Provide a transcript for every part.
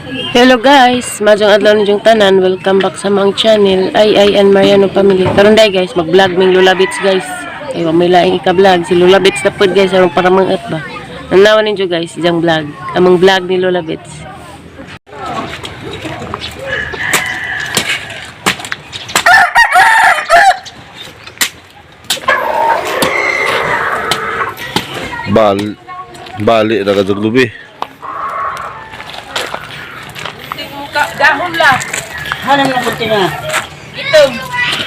Hello guys, maayong adlaw ninyong tanan. Welcome back sa among channel, Ay Ay and Mariano Family. Karon day guys, mag-vlog ming Lola Bits guys. Ay wa may laing ika-vlog si Lola Bits na pud guys aron para mangat ba. Nanawan ninyo guys, iyang vlog. Among vlog ni Lola Bits. Bal bali na ka lubi. Dahon la. Hanam na kunti nga. Ito.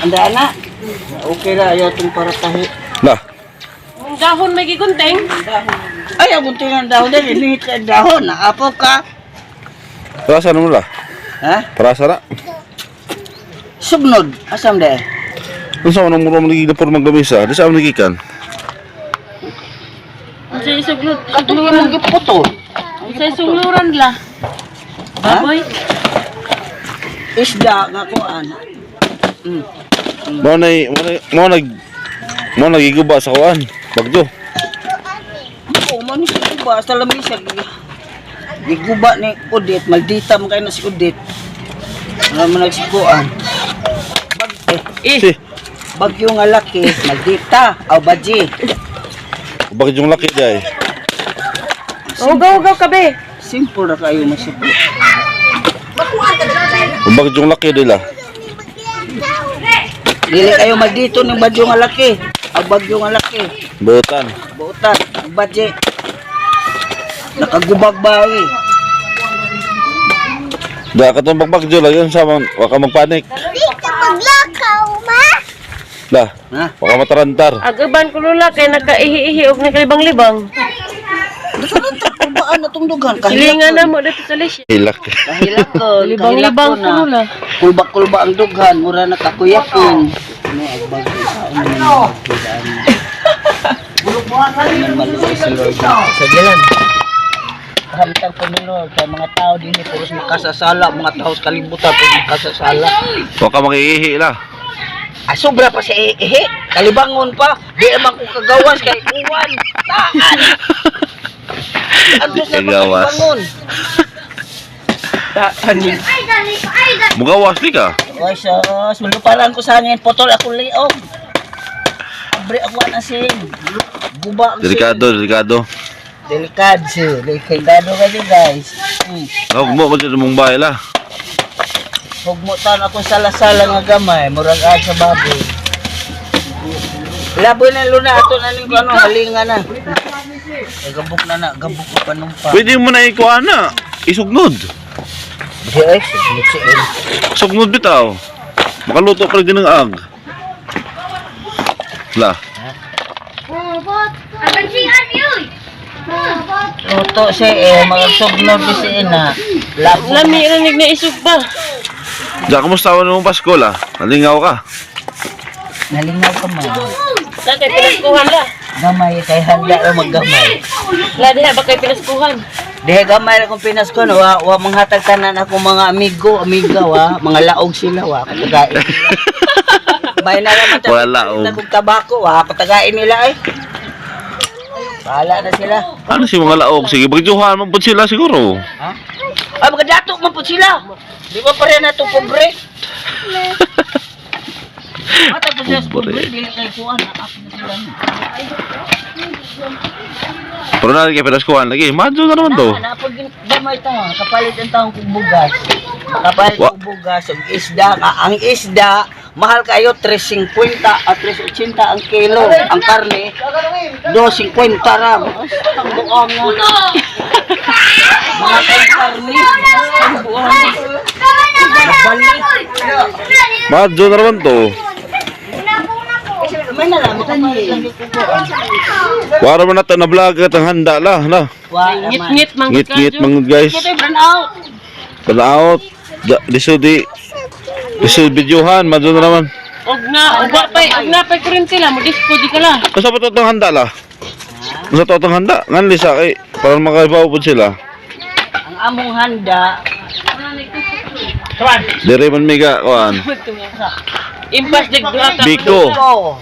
Anda na. Okay ra ayaw itong para tahi. Lah, Ang dahon may gigunting. Ay, ang kunti nga ang dahon din. Inihit ka ang dahon. Naapo ka. parasa na mo lah. Ha? Parasa na. Sugnod. Asam de? Unsa man ang mura man nagiging por maglamisa? Di sa man nagikan. Unsay isuglod? Katong imong giputol. Unsay sugluran la? Baboy. Isda nga kuan. Mao nay mao nay mao nag mao nagiguba sa kuan. Bagyo. Oo, man si guba sa lamisa. Giguba ni Udit, maldita man kayo na si Udit. Wala man nagsikuan. Bag, eh, Si, bagyo nga laki, maldita, aw baji. bakit yung laki day? Ugaw-ugaw ka be. Simple ra kayo masiplo. Bakit yung laki nila? Dili kayo maldito ng bagyo nga laki. Aw bagyo nga laki. Butan. Buotan, ang budget. Nakagubag bawi. Da katong bagbagyo lang yun sa man, waka magpanik. Dito maglakaw, ma. Lah, Ha? waka matarantar. Agaban ko Lola kay nakaihi-ihi og nakalibang-libang. Nasalanta, kurbaan na tong dugan. Silingan na mo dito sa lisya. Hilak. Kahilakon, Libang-libang kahilakon ko na. Lola. Kulba-kulba ang dughan, mura na kakuyapon. Ano, ang bagyo sa ano ang bagyo daan. Ano maluoy sa Lord. Sa gilan. Hamtang po ni Lord, kay mga tao din eh, puros makasasala, mga tao sa kalibutan, puros makasasala. Waka makiihi lah. Ah, sobra pa sa ihi. Kalibangon pa. Di naman ko kagawas kay uwan. Taan. Antos na Kagawas. kalibangon. Ay, dali ko, ay, dali. Mugawas di ka. Oy, sus. Maluparan ko sa hangin. Putol ako liog. Abre ako ang asin. Guba ang sin. Delikado, delikado. Delikado. Delikado kayo, guys. Huwag mo mo mong bahay lah. Hugmutan ako sala-sala nga gamay. Murag ag sa baboy. Laboy na luna. Ato na ning ano. Halinga na. Eh, gabok na na. Gabok ko panumpa. Pwede mo na ikuan na. Isugnod. Di ay, sugnod si El. Sugnod bitaw. Makaluto pa rin din ng ag. Lah, Aban si Arioy. Luto si El, mga sugnod di si Ina. Labo. Lami ranig na isog ba? Diyan, kumusta ka mong Pasko lah? Nalingaw ka. Nalingaw ka man. La kay pinaskuhan la. Gamay, kay handa ra maggamay. La diha ba kay pinaskuhan? Diha gamay ra kong Pinas ko, no, wa, wa manghatag tanan ako mga amigo, amiga, wa, mga laog sila, wa, katagain nila. Bay na naman Mga laog. Kung tabako, wa, katagain nila ay. Bahala na sila. Ano si mga laog? Sige, bagjuhan man pud sila siguro. Ha? Ay, mga dato man po sila. Di ba pare na itong pobre? Mata po sila sa Pobre. pobre, dili kay kuan, naap na sila. Pero na kay Pinaskuhan lagi. Madyo na naman to. Na, napag gamay ta, kapalit ang taong kong bugas. Kapalit kong bugas, ang isda, ang isda, mahal kayo 3.50 at 3.80 ang kilo. Ang karne, 2.50 ra. Ang buong na. Mga kay karne, ang buong. Balik. Madyo na naman to. May na lang, makapalit lang yung kukuan. Wala man nato na vlog at ang handa lah na. Wa naman. Ngit-ngit mang Ngit-ngit mga guys. Ito brand out. Palaot. Lisod di. Lisod videohan, madyo na naman. Og na, og wa pay, og na pay kurente la, mo disco di ka la. Basta pa to itong handa lah. Basta to itong handa. Nganli sa kay para makaibaw po sila. Ang among handa, Dire man miga kuan. Impas dig duha ka. Biko. ko.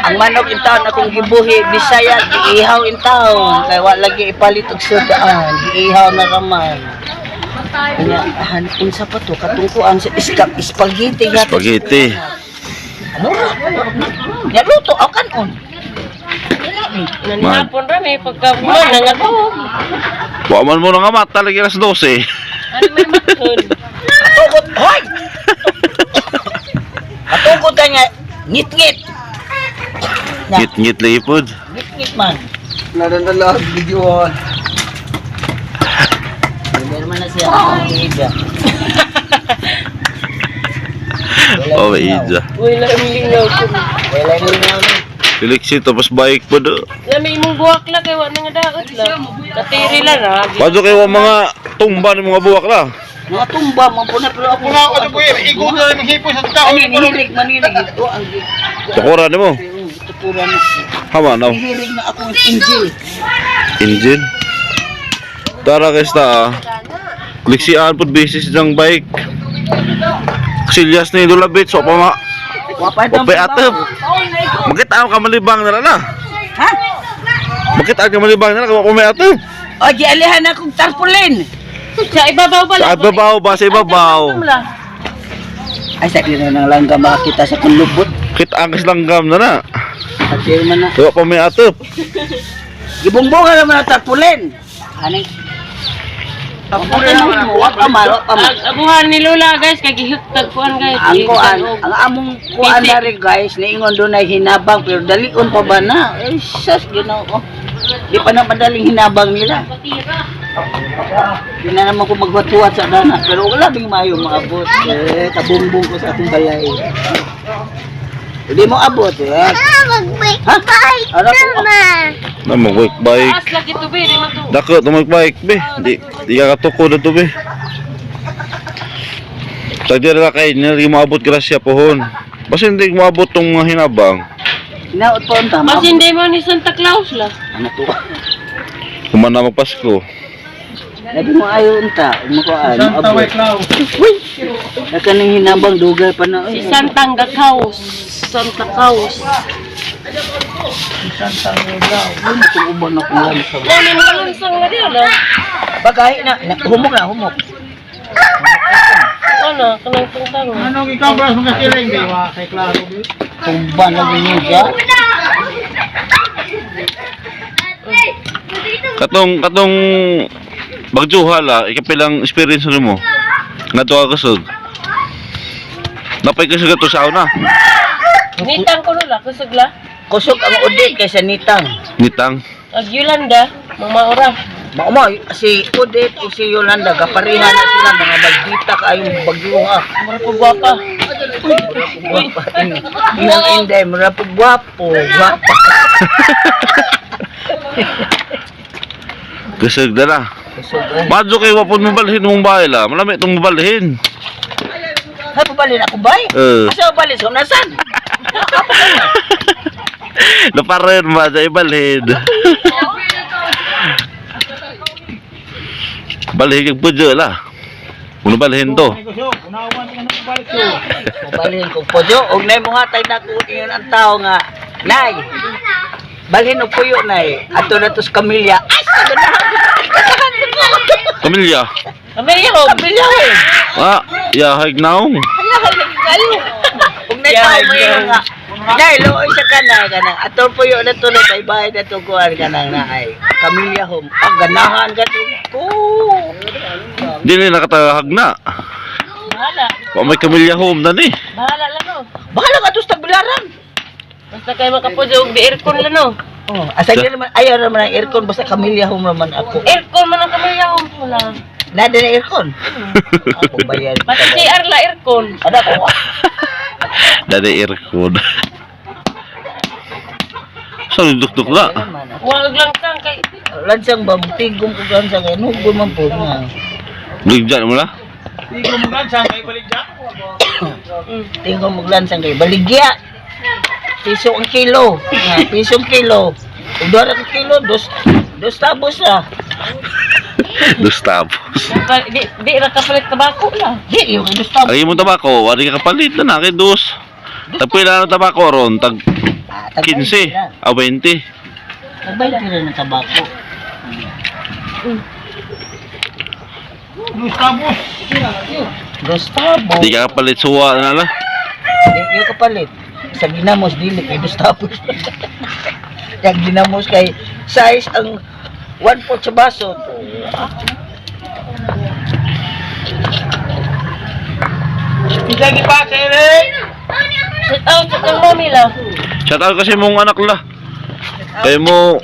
Ang manok in taon akong gibuhi, Bisaya, giihaw in taon. Kay wa lagi ipalit og sudaan, giihaw na ramay. Kanya unsa pa to katungkuan sa iska, spaghetti yata. Spaghetti. Mura. Naluto aw kanon. Nanihapon ra may pagka man nga to. Wa man mo na nga mata lagi alas 12. Ano may maton? Katukot, hoy! Katukot ka nga, ngit-ngit. Na, Ngit-ngit lagi pod. ngit-ngit man. Nadadala video. Hindi naman na siya. Ang ija. Oh, may ija. Uy, lami lingaw ko. Wala lingaw ni. Diliksi tapos bike pod. Lami imong buwak la kay wa na nga daot la. Katiri la ra. Badyo kay wa mga tumba ni mga buwak la. Mga tumba, mga puna, pero ako na ako po yun. Igo na lang hipo sa tao. Ano, nihirig man yun. Ito ang Tukuran nimo. tukuran. Hama na. Nihirig na akong angel. Engine. Tara guys ta. Ah. Liksian pod basis ng bike. Silyas ni Lulabit so pa ma. Wapay Wapay atop. Makita ka malibang na na. Ha? Makita ka malibang na na kung may atop. O, gialihan akong tarpaulin. Sa ibabaw ba Sa ibabaw ba sa ibabaw. Ay, sa na nang langga makakita sa kunlubot. Kita ang langgam na na. At yun man na. Wa pa may atop. Gibungbungan naman ang tarpaulin. Anong? Tarpaulin naman. Wa pa man, wa pa man. Abuhan ni Lola guys kay gihuktag kuan guys. Ang kuan, ang among kuan na rin guys, niingon doon ay hinabang, pero dalion pa ba na? Eh, sas, ginoo. Di pa na madaling hinabang nila. Di na naman ko magwatuwat sa dana, pero wala bing mayo maabot. Eh, kabungbong ko sa atong balay. Hindi mo abot, eh. Ah, magbike Ha? bike Ano po? naman. Na mo bike. Taas lagi to be, di man to. Dako to bike be. Di di ka katuko na to be. Tagdi ra kay nili moabot grasya pohon. Basta hindi moabot tong mga hinabang. Hinaot po ang tama. Mas hindi mo ni Santa Claus la. Ano to? Human na magpasko. Labi mo ayo unta, umukuan, abot. Uy! Nakaning hinabang dugal pa na. Si Santang Gakaos. Santa Claus. Kung uban na kuwan sa Mo ni mo sang na di ala. Bagay na, na humok na, humok. Ano kanang tungtang. Anong ikaw bro, mga siling di ba? Kay klaro. Tumba na ninyo siya. Katong katong bagjuha la, ikapilang experience nimo. Ngadto ka kusog. Napay kusog ato sa una. Nitang ko Lola kusog la. Kusog ang Odette kaysa Nitang. Nitang. Ag Yolanda, mamaura. Mao si Odette o si Yolanda gapareha na sila mga bagdita kaayong bagyo ha. Mura po gwapa. Gwapa. Inang inday mura po gwapo, gwapa. Kusog na na. Kusog eh. Madyo kay wapon mabalhin mong bahay la. Malami itong mabalhin. Hay pabalin ako bay. Eh. Asa pabalin sa unasan? Naparen ba sa ibalhin? Balhin kag pudyo la. Uno balhin to. Pabalin ko podyo og nay mo hatay na ko ingon ang tao nga nay. Balhin og puyo nay. Ato na to sa Camilla. Ay, sa ganahan. Pamilya. Pamilya ko. Camilla eh. Ah, yahag naong. Hala, lagi kayo. Kung nay tao mo yun nga. Nay, looy sa kanay kanang. Ato po yun na to na kay bahay na to kuhan kanang naay. Camilla home. Ang ganahan ka to. Ko. Di na nakatahag na. Bahala. Wa may Camilla home na ni. Bahala lang no. Bahala ka to sa tagbilaran. Basta kayo makapujo og di aircon lang no. Oh, asa gyud naman ayaw naman ang aircon basta Camilla home naman ako. Aircon man ang Camilla home po lang. Nada na aircon. Ako bayad. Pati CR la aircon. Ada ko. Dada aircon. Sa dukduk na. Wag lang sang kay Lansang ba tigom ko lansang kay nugon man po nga. Ligjan mo la. Tigom og lansang kay baligya. Piso ang kilo. Nga, piso ang kilo. Ug duha ra ka kilo, dos dos tabos ah. Dos tapos. Di di ra kapalit tabako la. Di yung dos tabos. Ang imong tabako, wari ka kapalit na na kay dos. Tagpila na tabako ron, tag Ah, tag 15, a 20. Tag 20 ra ng tabako. Gustavo. Gustavo. Di ka kapalit suwa na la. Di yung kapalit. Sa ginamos dili kay Gustavo. Yang ginamos kay size ang 1/4 sa baso. Lagi pa sir. Shout out sa kang mami la. Shout out kasi mong anak la. Kayo mo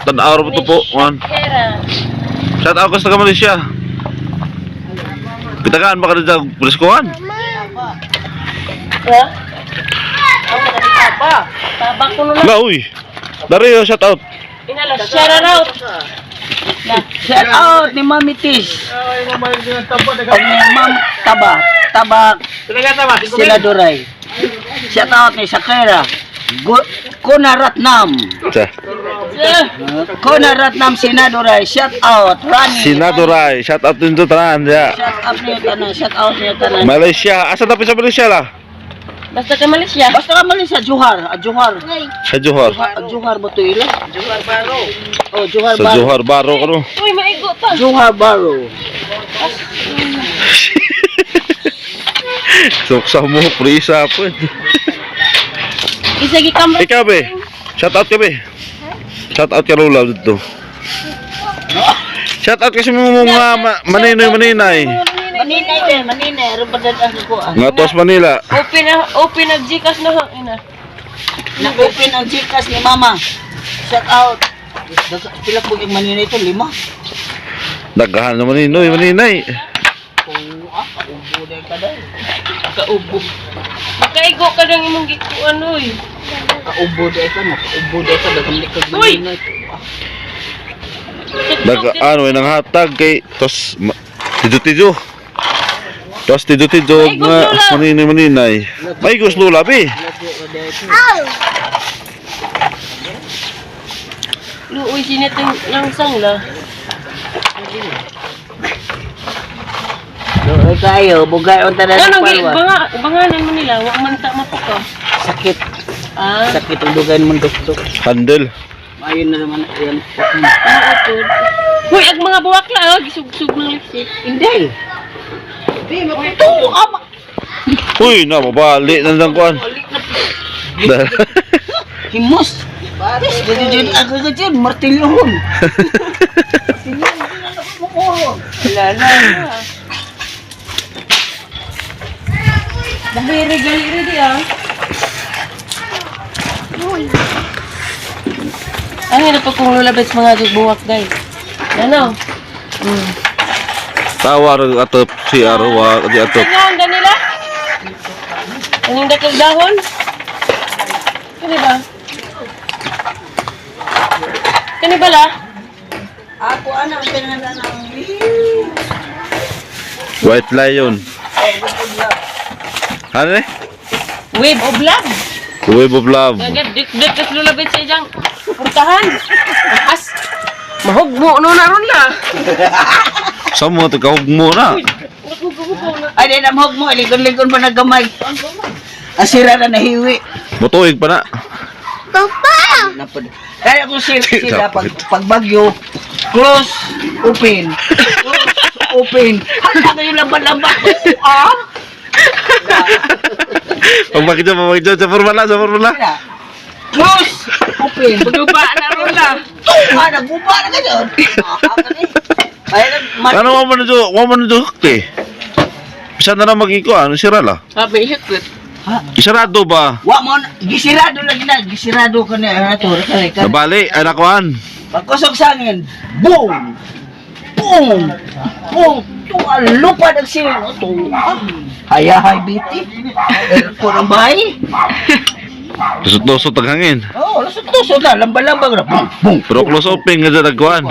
tan-awar mo to po, man. Hera. Shout out ka sa taga Malaysia. Pitakaan ba ka dito sa preskohan? Ha? Tabak ko na. La, uy. Dario, shout out. Inala, shout out. La. Shout out ni Mami Tis. Ay, mamay din ang tabo. Ang ni Ma'am Taba. Taba Talaga tama. sila Duray. Shout out ni Sakira. Kunaratnam. Sa. Kunaratnam Sinaduray. Shout out. Rani. Sinaduray, shout out din to tanan ya. Shout out niyo tanan. Shout out niyo tanan. Malaysia, asa tapos sa Malaysia la? Basta ka Malaysia. Basta ka Malaysia, Johar. Ah, Johar. Sa Johor. Johar, Johar ba to ila? Johar Baro. Oh, Johar Sa Baro. Johor Baro kano. Uy, maigo pa. Johar Baro. Suksa mo, prisa po. Isa gikamra. Ikaw be. Shout out ka be. Shout out ka Lola dito. Shout out kasi mo mga maninoy maninay. Maninay din, maninay. Aron pa ang kukuan. Nga tuwas Manila. Open na, open na Gcash na ho. Ina. Na-open ang Gcash ni Mama. Shout out. Pila po yung maninay ito? 5. Daghan na maninoy maninay. Oo, ah, kaubo na ka dahil. Kaubo. Makaigo ka ng imong gikuan oy. Kaubo dahil ka, nakaubo dahil ka, dagang likod Uy! maninay. Daghan way nang hatag kay tos tijo-tijo. Tos tijo-tijo nga maninoy maninay. May gusto Lola be. Luoy sinit yung langsang la. Doon kayo, bugay on tanan Ano ng gi palwa. banga banganan mo nila wa man ta mapuka. Sakit, Ah, sakit ang dugay mong doktor. Handle. Ayun na naman, ayan. mautod. Huy, ag mga buwak la oh, gisugsug ng lipstick. Hindi. Hindi, matuto ka ma. Uy, na mabali na lang kuan. Himos. Dito ako ka dyan, martilyohon. Wala na. Dahiri galiri di ah. Ang hirap pa kung lulabits mga buwak guys. Ano? Tawar atop si Arwa di atop. Ano ang ganila? Aning dakog dahon? Kani ba? Kani ba la? Ako anak, pinangalan ng White Lion. Ano eh? Wave of love. Wave of Love. Gagad dik dik kas lulabit sa ijang purtahan. As mahugmo no na ron la. Sa mo to kahugmo na. Ay, di na mahog mo, ligon-ligon pa nagamay. Ang sira na nahiwi. Motuig pa na. Papa! Napod. Kaya kung sila, sila pag, pag bagyo, close, open. Close, open. Hala kayo laban-laban. Ah? Pagmakita, pagmakita sa formula, sa formula. Wala. Close, open. Guba na ron la. Tuka na, guba na kayo. Kaya Ano wa man do, wa man do eh. Bisan na lang magiko ano sira la. Sabi hikot. Isarado ba? Wa mo na, gisirado lagi na, gisirado ka na, ano to, kare ka. Nabali, ay nakuan. Pagkusog sa hangin, boom! Boom! Boom! Tuwa, lupa ng siling. Oh, tuwa. Hayahay, biti. Aircon ang bahay. Tusot-tusot ang hangin. Oo, oh, lusot-lusot na, lamba-lamba na. Boom! Boom! Pero close open nga dyan nagkuan.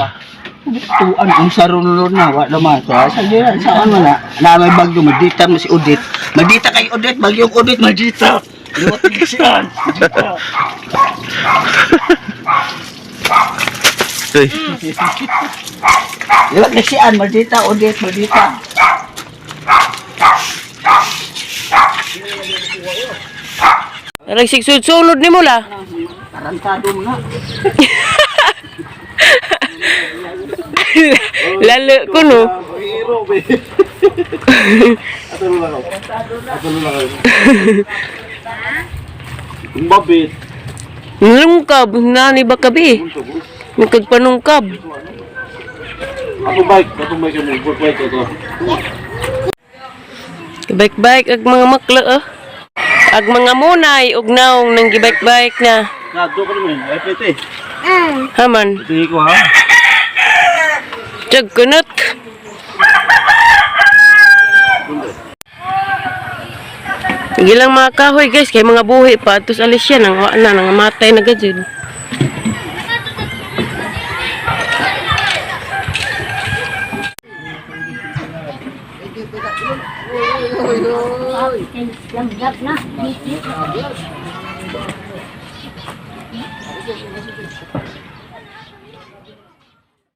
Tuan ang sarunulon na, wa naman. Sa sa saan man na? Na may bagyo, madita mo si Udit. Madita kay Udit, bagyong Udit, madita. Liwat ang siyan. Madita. Ay, Liwat ang siyan, madita, Udit, madita. Nagsigsulod ni mo la. Tarantado mo na. Lalo ko no. Hero, be. Ato lang ako. Ato lang ako. Kumbabit. Nalungkab, nani ba kabi? Nagkagpanungkab. Ato bike, ato bike mo, bike ato. Bike-bike ag mga makla ah. Ag mga munay ug naong nang gibike-bike na. Kado ko naman, ay pwede. Haman, Tingin ko ha. tiyag kunot. Gilang mga kahoy guys, kay mga buhi pa atos alis siya nang wa na nang matay na gajud. Lamgap na.